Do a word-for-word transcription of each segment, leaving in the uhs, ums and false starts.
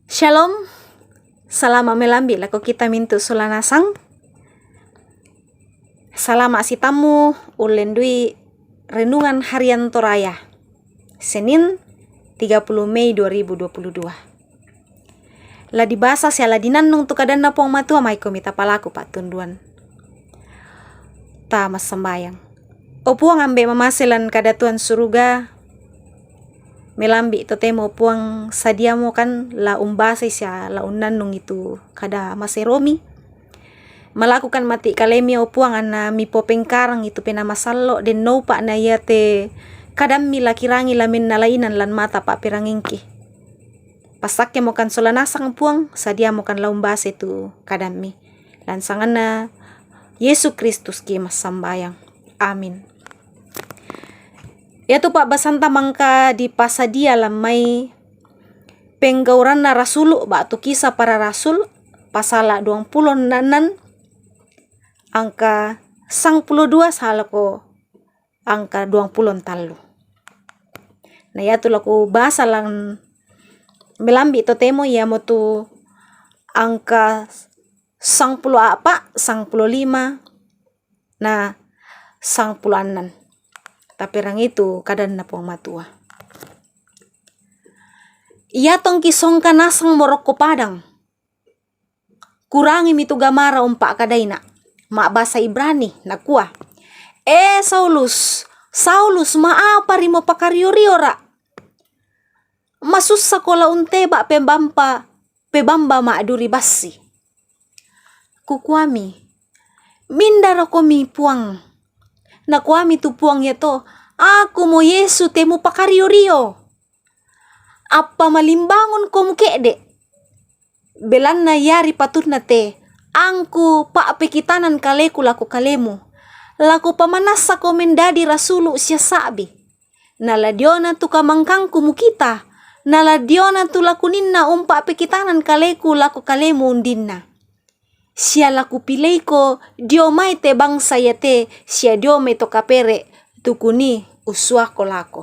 Shalom. Salama' melambi' lako kita mintu' sola nasang. Salama' sitammu ullendui Renungan Harian Toraya, Senin, tiga puluh Mei dua ribu dua puluh dua. La dibasa sia la dinannung tu kadanNa Puang Matua, maikomi tapalaku pa'tunduan. Ta massambayang. O Puang, ambe' mamase lan kadatuan suruga, melambi' totemo, o Puang, sadiamokan la umbasai sia la unnannungi tu kada maseromi. Malakukan mati' kalemi, o Puang, anna mipopengkarangi tu Penaa Masallo', den noupa' na iate kadammi la kirangi la mennalainan lan mata pa'perangingki. Passakkemokan sola nasang, Puang, sadiamokan la umbasai tu kadammi. Lan sanganNa Yesu Kristus ki massambayang. Amin. Iatu pa'basanta mangka dipasadia lan mai Penggauranna Rasulu' ba'tu Kisa Para Rasul, pasala' duangpulo annan, angka sangpulo dua sae lako angka duangpulo tallu. Na iatu la kubasa lan melambi' totemo iamotu angka sangpulo a'pa', sangpulo lima, na sangpulo annan. Taperang itu kadanNa Puang Matua. Iatongki songka nasang morokko padang, kurangimi tu gamara umpa'kadaina'. Ma'basa Ibrani, nakua, "E Saulus, Saulus, ma'apa ri mupakario-riora'? Masussako la unteba' pebampa, pebamba ma'duri bassi." Kukuami, "Mindarokomi, Puang?" Nakuami tu Puang iato, "Akumo Yesu te mupakario-rio. Appamalimbangunko muke'de'. Belanna iari patunna te, angku pa'pekitanan kaleku lako kalemu, la kupamanassako mendadi rasulu' sia sa'bi. Na la diona tu kamangkangku mukita, na la diona tu lakuninna umpa'pekitanan kaleku lako kalemu undinna. Sia la kupileiko dio mai te bangsa iate sia dio mai to kapere' tu kunii ussuako lako."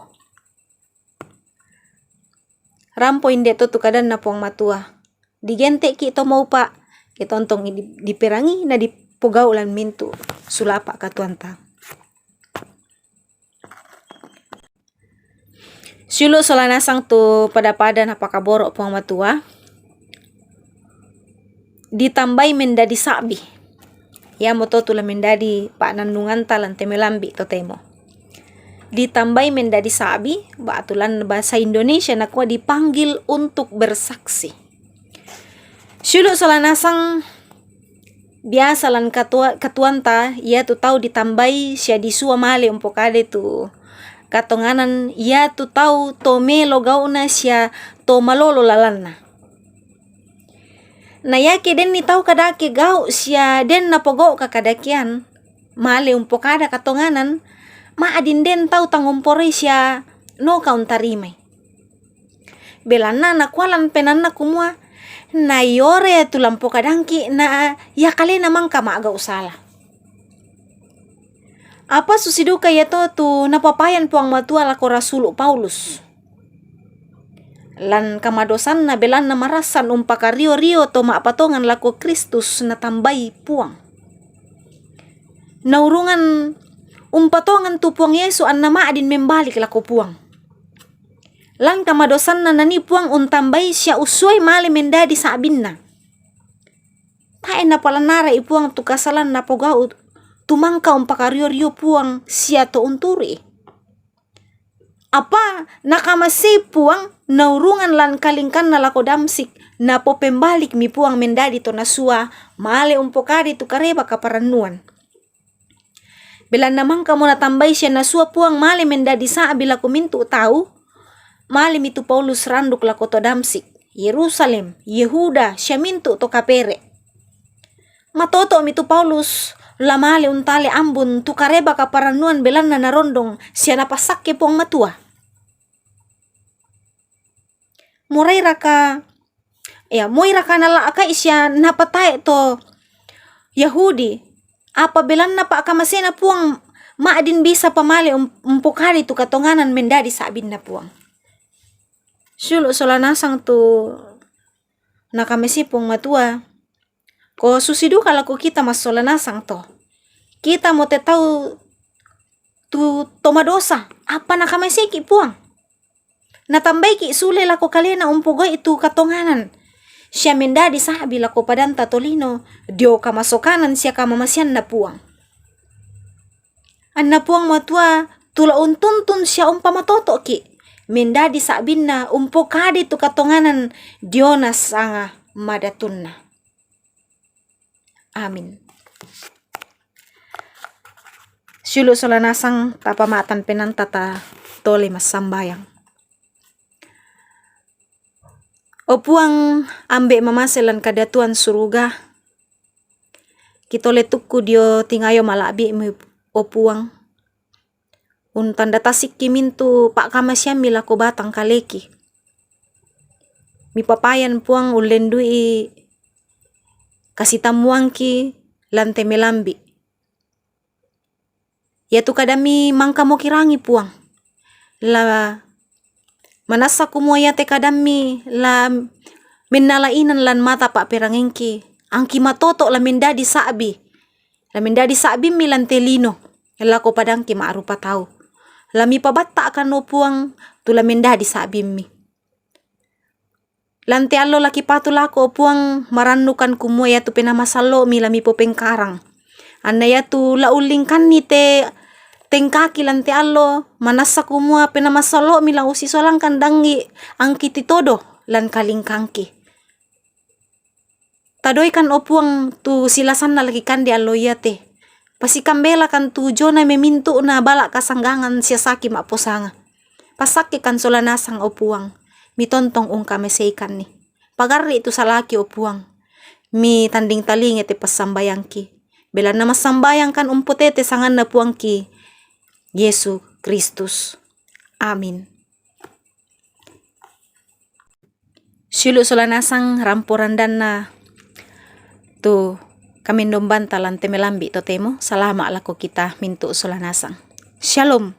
Rampo inde to tu kadanNa Puang Matua. Digente'ki' to maupa', ke tontong di-, diperangi na dipogau' lan mintu' sulapa' katuoanta. Siulu' sola nasang tu pada-pada napakaboro' Puang Matua, ditambai mendadi sa'bi. Iamoto tu la mendadi pa'nannunganta lan te melambi' totemo. Ditambai mendadi sa'bi, ba'tu lan bahasa Indonesia nakua dipanggil untuk bersaksi. Siulu' sola nasang, biasa lan katua-, katuoanta, iatu tau ditambai sia disua male umpokadai tu katonganan, iatu tau to melo gau'na sia to malolo lalanna. Na iake denni tau kadake gau' sia den napogau' kakadakean, male umpokada katonganan, ma'din den tau tangumporoi sia noka untarimai. Belanna nakua lan penaanna kumua, "Na iore tu la umpokadangki' na ia kalena mangka ma'gau' sala." Apa susi duka iato tu napapayan Puang Matua lako rasulu' Paulus. Lan kamadosanna belanna marassan umpakario-rio to ma'patongan lako Kristus natambai Puang. Naurungan umpatongan tu Puang Yesu anna ma'din membalik lako Puang. Lan kamadosanna nanii Puang untambai sia ussuai male mendadi sa'binna. Tae' napalannara'i Puang tu kasalan napogau' tu mangka umpakario-rio Puang sia to unturu'i. Apa nakamasei Puang naurungan lan kalingkanna lako Damsyik, napopembalikmi Puang mendadi to nasua male umpokadai tu Kareba kaparannuan. Belanna mangkamo natambai sia nasua Puang male mendadi sa'bi lako mintu' tau, malemi tu Paulus randuk lako to Damsyik, Yerusalem, Yehuda, sia mintu' to kapere'. Matoto'mi tu Paulus la male untale ambun tu Kareba kaparannuan belanna narondong sia napassakke Puang Matua. Morairaka, ya, moiraka nala'akai sia napatae' to Yahudi, apa belanna pa'kamasena Puang ma'din bisapa male um-, umpokadai tu katonganan mendadi sa'binna Puang. Siulu' sola nasang tu Nakamase Puang Matua, ko susi duka lako kita massola nasang to. Kita mo te tau tu to madosa, apa nakamaseki Puang. Natambaiki sule lako kalena umpogau'i tu katonganan. Sia mendadi sa'bi lako padanta tolino, dio kamasokanan sia kamamasianna Puang. Anna Puang Matua, tula untuntun sia umpamatoto'ki, mendadi sa'binna umpokadi tu katonganan diona sanga madatunna. Amin. Siulu sola nasang tapamatan penanta ta tole massambayang. O Puang, Ambe' mamase lan kadatuan suruga, kitole tukku dio tingayo mala'bi'mu, o Puang. Untanda tasikki mintu' pa'kamasiammi lako batang kaleki. Mipapayan Puang ullendu'i kasitammuangki lan te melambi'. Iatu kadammi mangka mokirangi Puang. La manassa kumua iate kadammi la mennala inan lan mata pa'perangengki, angki matoto' la mendadi sa'bi. La mendadi sa'bimmi lan te lino, lako padangki ma'rupa tau. La mipabatta'kan, o Puang, tu la mendadi sa'bimmi. Lan te allo la kipatu lako, o Puang, marannukan kumua iatu penamasallo'mi la mipopengkarang. Anna iatu la ullingkanni te tengkaki lan te allo, manassa kumua penamasallo'mi la usisolangkan dangi angki titodo lan kalingkangki. Tadoikan, o Puang, tu silasanna la kikande allo iate. Pasikambelakan tu jona memintu'na bala' kasanggangan sia saki ma'posanga. Pasakkekan sola nasang, o Puang, mitontong ungkamaseikanni. Pagarri' tu salaki, o Puang, mitanding talinga te passambayangki. Belanna massambayangkan umpotete sanganna Puangki Yesu Kristus. Amin. Siulu' sola nasang rampo randanna tu kamendombanta lan te melambi' totemo. Salama' lako kita mintu' sola nasang. Shalom.